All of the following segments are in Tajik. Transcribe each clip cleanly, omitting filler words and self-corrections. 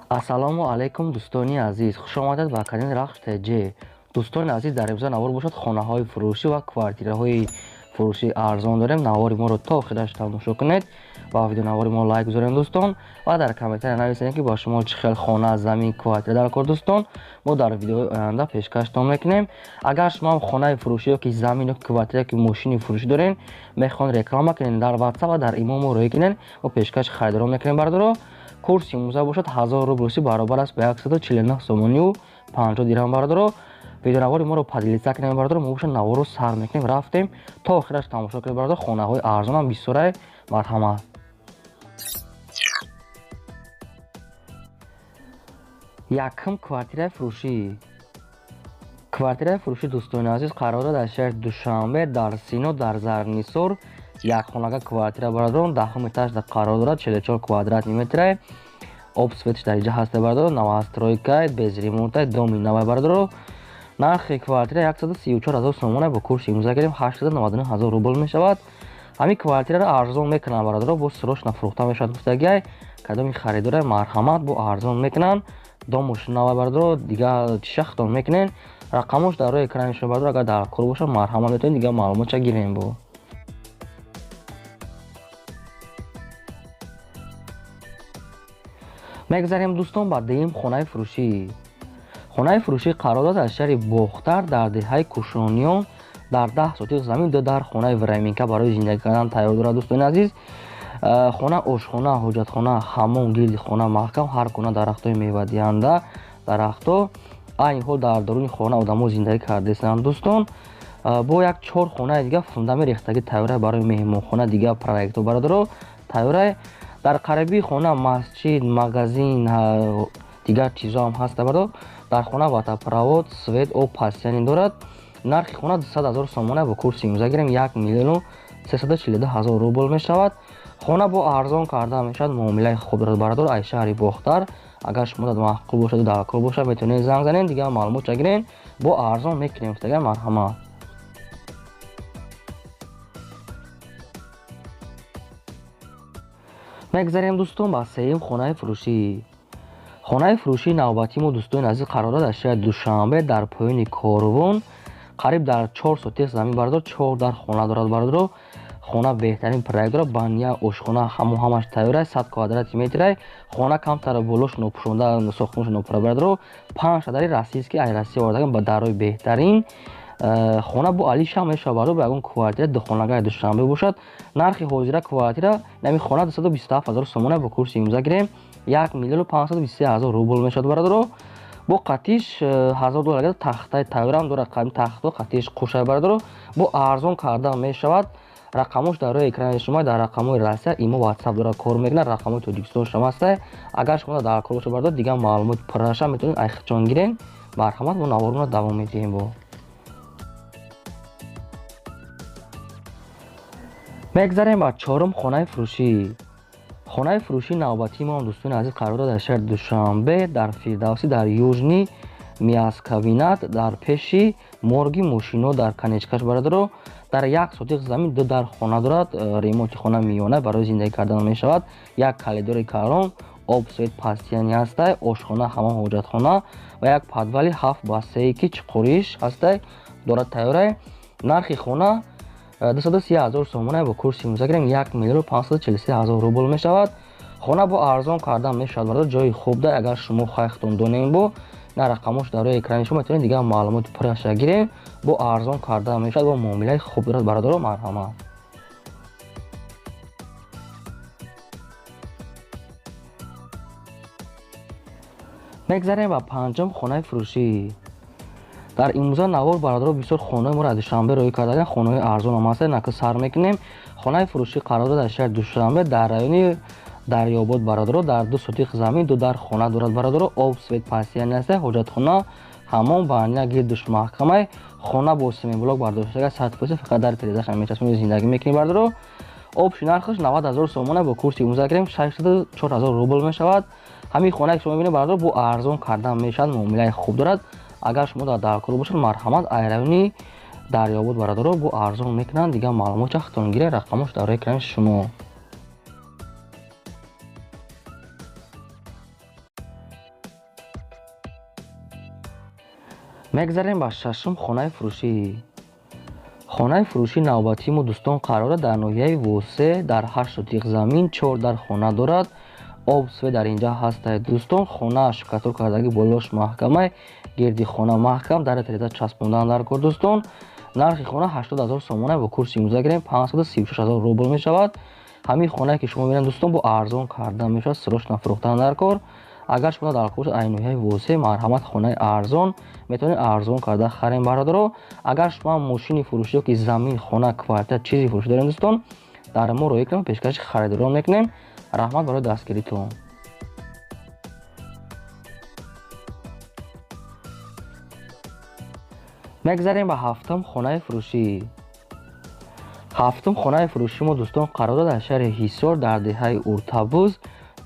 Ассалому алайкум, дӯстони азиз, хушомадед ба канали Рахш ТЖ. Дӯстони азиз, дар имрӯза навор бошад хонаҳои фурӯшӣ ва квартираҳои фурӯшӣ арзон дорем. Навори моро то охираш тамошо кунед ва видеонавори мо лайк гузорем, дӯстон, ва дар комментария нависед, ки ба шумо чӣ хел хона, замин, квартира дар кор, дӯстон. Мо дар видеои оянда пешкаштон мекунем. Агар шумо ҳам хонаи фурӯшӣ ёки замин ёки квартира ёки мошини фурӯшӣ доред, мехоҳед реклама кунед, дар WhatsApp ва дар имо мо роҳӣ кунед, мо пешкаши харидорон мекунем, бародаро. Курси имрӯза бошад 1000 рубл русӣ баробар аст ба 149 сомонию 50 дирҳам, бародаро. Видеонавори моро поделиться кунем, бародаро. Мо бошад наворро сар мекунем, рафтем, то охираш тамошо кунем, бародаро. Хонаҳои арзонам бисёрае, марҳамат. Якум квартираи фурӯшӣ. Квартираи фурӯшӣ, дӯстони азиз, қарор дорад дар шаҳри Душанбе, дар Сино, дар Зарнисор, якхонага квартира, бародарон, даҳум этажда қарор дорад, 44 квадратный метрае. Об, светш дар инҷа ҳаста, бародаро, новостройкай, без ремонтай, доми навай, бародаро. Нархи квартира 134 ҳазор сомона, бо курси имрӯза гирем 899 ҳазор рубл мешавад. Ҳамин квартираро арзон мекунанд, бародаро, бо срочно фурӯхта мешавад гуфтагиай. Кадоми харидора, марҳамат, бо арзон мекунанд. Домуш навай, бародаро, дигар чиша худтон мекунед. Рақамош дар рӯи экрани шумо, бародаро, агар дар кор бошад, марҳамат, метавонед дигар маълумотша гирем. Бо мегзарем, дӯстон, ба дуюм хонаи фурӯшӣ. Хонаи фурӯшӣ қарор дорад дар шаҳри Бохтар, дар деҳаи Кушониён, дар 10 сотиқ замин, ду дар хонаи временка барои зиндагӣ кардан тайёр дорад, дӯстони азиз. Хона ошхона, ҳоҷатхона, ҳаммом, гирди хона маҳкам, ҳар гуна дарахтҳои мевадиҳанда, дарахтҳо. Айни ҳол дар даруни хона одамо зиндагӣ кардаистанд, дӯстон. Бо як чор хонаи дигар фундамент рехтагӣ тайёра барои меҳмонхона, дигар проектҳо, бародаро, тайёра. Дар қарибии хона масҷид, магазин, дигар чизҳо ҳам ҳаста, бародаро. Дар хона водопровод, свет, об постоянный дорад. Нархи хона 200 ҳазор сомона, бо курси имрӯза гирем 1 миллиону 342 ҳазор рубл мешавад. Хона бо арзон карда мешавад, муомилаи хуб дорад, бародаро, аз шаҳри Бохтар. Агар шумо дар маъқул бошаду дар кор бошад, метавонед занг занед, дигар маълумотша гиред, бо арзон мекунем гуфтага, марҳамат. Мегзарем, дӯстон, ба сеюм хонаи фурӯшӣ. Хонаи фурӯшии навбатии мо, дӯстони азиз, қарор дорад дар шаҳри Душанбе, дар поёни Корвон, қариб дар 4 сотиқ замин, бародаро, чор дар хона дорад, бародаро. Хона беҳтарин проект дорад, баня, ошхона, ҳамо ҳамаш тайёр аст, 100 квадрати метрай. Хона камтар болош нопӯшонда, сохтмонш нопура, бародаро. Панҷ дари российский, ай Россия овардаган, ба дарои беҳтарин. Хона бо алиша мешавад, бародаро, ба ягон квартира духонагаи Душанбе бошад. Нархи ҳозира квартира нами хона 227 ҳазор сомона, бо курси имрӯза гирем 1 миллиону 523 ҳазор рубл мешавад, бародаро. Бо қатиш 1000 доллар тахтаи тайёрам дорад, тахто қатиш қушай, бародаро, бо арзон карда мешавад. Рақамош дар рӯи экрани шумо, дар рақамҳои Россия имо, WhatsApp дорад, кор мекунад, рақамҳои Тоҷикистон шумо ҳаста. Агар шумо дар кор бошад, бародаро, дигар маълумот пурраша метавонед айхчон гиред. Марҳамат, мо наворро давом медиҳем. Бо мегзарем ба чорум хонаи фурӯшӣ. Хонаи фурӯшии навбатии мо, дӯстони азиз, қарор дорад дар шаҳри Душанбе, дар Фирдавсӣ, дар Южный мясокомбинат, дар пеши морги мошино, дар конечкаш, бародаро. Дар як сотиқ замин ду дар хона дорад, ремонти хона миёна барои зиндагӣ кардан мешавад, як коридори калон, об, свет постоянный ҳастай, ошхона, ҳамом, ҳоҷатхона ва як подвали 7 ба 3, ки чуқуриш ҳастай, дорад, тайёрай. Нархи хона 230 ҳазор сомона, бо курси имрӯза гирем 1 миллиону 543 ҳазор рубл мешавад. Хона бо арзон кардан мешавад, бародар, ҷои хуб да. Агар шумо хайхтон донем, бо на рақамош дар рӯи экрани шумо, метавонед дигар маълумоти пурраша гирем. Бо арзон карда мешавад, бо муомилаи хуб дорад, бародаро, марҳамат. Мегзарем ба панҷум хонаи фурӯшӣ. Дар имрӯза навор, бародаро, бисёр хонаҳои моро аз Душанбе роҳӣ кардаган, хонаҳои арзон ҳам ҳастанд, нака сар мекунем. Хонаи фурӯшӣ қарор дорад дар шаҳри Душанбе, дар райони Дарёбод, бародаро, дар 2 сотиқ замин, ду дар хона дорад, бародаро, об, свет постоянный аст, ҳоҷатхона, ҳаммом, баня, гирдуш маҳкамай. Хона бо семиблок бардоштага, 100%, фақат дар тирезаша мечаспонед, зиндагӣ мекунед, бародаро. Общий нархаш 90 ҳазор сомона, бо курси имрӯза гирем 604 ҳазор рубл мешавад. Ҳамин хонае ки шумо мебинед, бародаро, бо арзон кардан мешавад, муомилаи хуб дорад. Агар шумо дар даркор бошад, марҳамат, ай райони Дарёбод, бародаро, бо арзон мекунанд. Дигар маълумот чахтон гиред, рақамош дар рӯи экрани шумо. Мегзарем ба шашум хонаи фурӯшӣ. Хонаи фурӯшии навбатии мо дӯстон қарор дорад дар ноҳияи Восе, дар 8 сотиқ замин, 4 дар хона дорад. Об свет дар инҷа ҳастад дӯстон. Хона штукатур кардагӣ, болош маҳкамай, гирди хона маҳкам, дар тереза часпондан дар кор дӯстон. Нархи хона 80 000 сомона, бо курси имрӯза гирем 536 000 рубл мешавад. Ҳамин хонае ки шумо мебинед дӯстон бо арзон карда мешавад, срочно фурӯхтан дар кор. Агар шумо дар кор бошед ай ноҳияи Восе, марҳамат, хонаи арзон метавонед арзон карда харем бародаро. Агар шумо мошини фурӯшӣ ёки замин, хона, квартира, чизи фурӯшӣ дорем дӯстон, дар мо роҳӣ кунем, пешкаши харидорон мекунем. Раҳмат барои дастгиритон. Мегзарем ба ҳафтум хонаи фурӯшӣ. Ҳафтум хонаи фурӯши мо дӯстон қарор дорад дар шаҳри Ҳисор, дар деҳаи Уртабуз,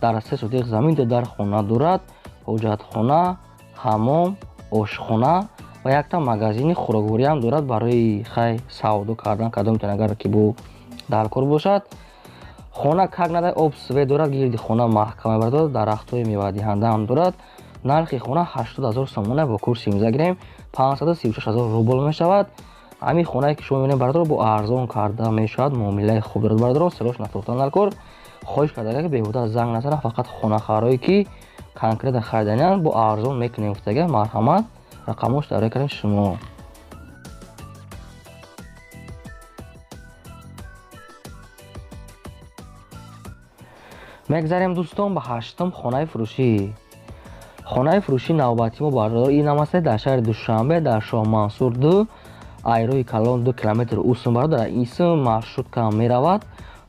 дар 3 сотиқ замин, 2 дар хона дорад, ҳоҷатхона, ҳамом, ошхона ва якта магазини хӯроквориам дорад барои хай савдо кардан, кадомтон агар ки бо дар кор бошад. Хона как надай, об свет дорад, гирди хона маҳкама бардорад, дарахтҳои мевадиҳандаам дорад. Нархи хона 80 000 сомона, бо курси имрӯза гирем 536 000 рубл мешавад. Ҳамин хонае ки шумо мебинед бародаро бо арзон карда мешавад, муомилаи хуб дорад бародаро, срочно фурӯхтан дар кор. Хоҳиш карда ки беҳуда занг назананд, фақат хонахарое ки конкретно хариданианд бо арзон мекунем гуфтага. Марҳамат, рақамош дар экрани шумо. Мегзарем дӯстон ба ҳаштум хонаи фурӯшӣ. Хонаи фурӯшии навбатии мо бародаро ин ҳам аст дар шаҳри Душанбе, дар Шоҳмансур 2, айрои калон 2 километр усм бародар, исм маршрутка меравад.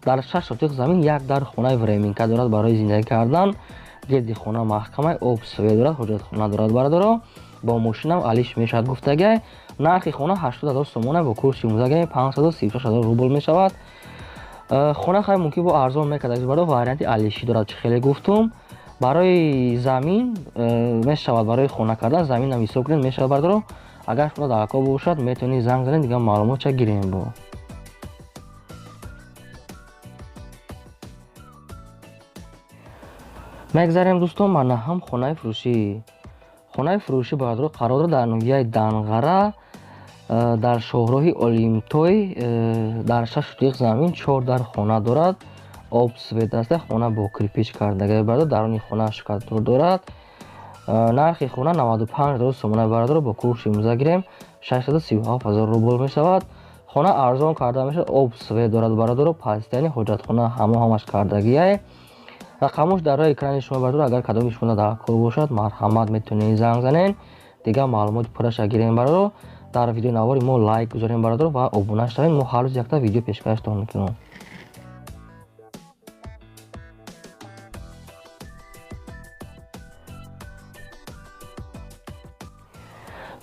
Дар 6 сотиқ замин, 1 дар хонаи временка дорад барои зиндагӣ кардан. Гирди хона маҳкамай, об свет дорад, ҳоҷатхона дорад бародаро. Бо мошинам алиш мешавад гуфтагай. Нархи хона 80 000 сомона, бо курси имрӯза гирем 536 000 рубл мешавад. Хона хай мумкин бо арзон мекард бародаро, варианти алишӣ дорад, чӣ хеле гуфтум. Барои замин мешавад, барои хона кардан заминам ҳисоб кунед мешавад бародаро. Агар шумо дар кор бошад метавонед занг занед, дигар маълумотча гирем бо. Мегзарем дӯстон ба наҳум хонаи фурӯшӣ. Хонаи фурӯшӣ бародаро қарор дорад дар ноҳияи Данғара, дар шоҳроҳи Олимтой, дар 6 сотиқ замин, 4 дар хона дорад. Об свет аст, хона бо кирпич кардагӣ бародаро, даруни хона штукатур дорад. Нархи хона 95 000 сомона бародаро, бо курси имрӯза гирем 637 000 рубл мешавад. Хона арзон карда мешавад, об свет дорад бародаро, пастяни ҳоҷатхона ҳамо ҳамаш кардагиай. Рақамош дар рӯи экрани шумо бародаро, агар кадоми шумо дар кор бошад марҳамат метавонед занг занед, дигар маълумоти пурраша гирем бародаро. Дар видеои навори мо лайк гузорем бародаро ва обуна шавед. Мо ҳар рӯз якта видео пешкаштон мекунем.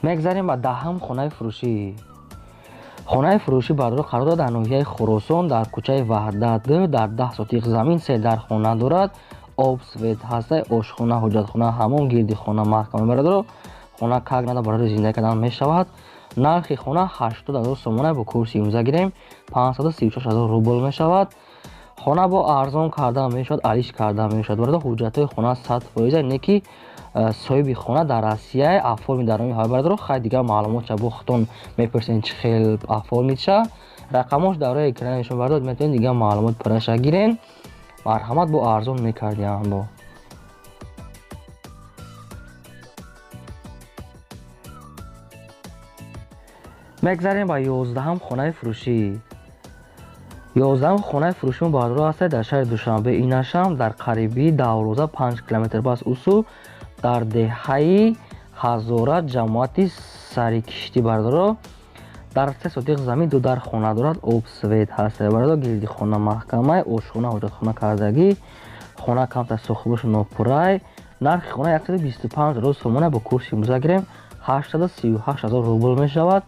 Мегзарем ба даҳум хонаи фурӯшӣ. Хонаи фурӯшӣ бародаро қарор дорад дар ноҳияи Хуросон, дар кӯчаи Ваҳдат, дар 10 сотиқ замин, 3 дар хона дорад. Об свет ҳаст, ошхона, ҳоҷатхона, ҳамон гирди хона маҳкама бародаро. Хона как нада барои зиндагӣ кардан мешавад. Нархи хона 80 000 сомона, бо курси имрӯза гирем 536 000 рубл мешавад. Хона бо арзон карда мешавад, алиш карда мешавад бародаро. Ҳуҷҷатҳои хона 100%, не ки соҳиби хона дар Россия оформи дароми ҳавай бародаро. Хай дигар маълумотша бо худтон мепурсед чӣ хел оформидша. Рақамош дар рӯи экрани шумо бародаро, метавонед дигар маълумот пурраша гирен. Марҳамат, бо арзон мекардиам бо. Мегзарем ба 11-ум хонаи фурӯшӣ. 11-ум хонаи фурӯши мо бародаро ҳаст дар шаҳри Душанбе, инашам дар қариби Давроза 5 километр пас усу, дар деҳаи Ҳазора, ҷамоати Сарикиштӣ бародаро. Дар 3 сотиқ замин, 2 дар хона дорад, об свет ҳаст бародаро, гирди хона маҳкамай, ошхона, ҳоҷатхона кардагӣ. Хона камтар сохтбошу нопуррай. Нархи хона 125 000 сомона, бо курси имрӯза гирем 838 000 рубл мешавад.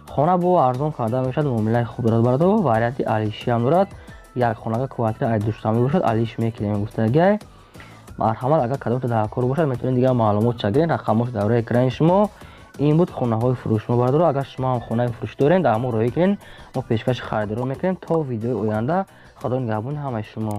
Хона бо арзон карда мешавад, муомилаи хуб дорад бародаро, варианти алишиам дорад. Як хонага квартира ай Душанбе бошад алиш мекунем гуфтагиай. Марҳамат, агар кадомто дар кор бошад метавонед дигар маълумотша гиред, рақамош дар рӯи экрани шумо. Ин буд хонаҳои фурӯш мо бародаро. Агар шумо ҳам хонаи фурӯш доред, дар мо роҳӣ кунед, мо пешкаши харидорон мекунем. То видеои оянда, Худо нигаҳбони ҳамаи шумо.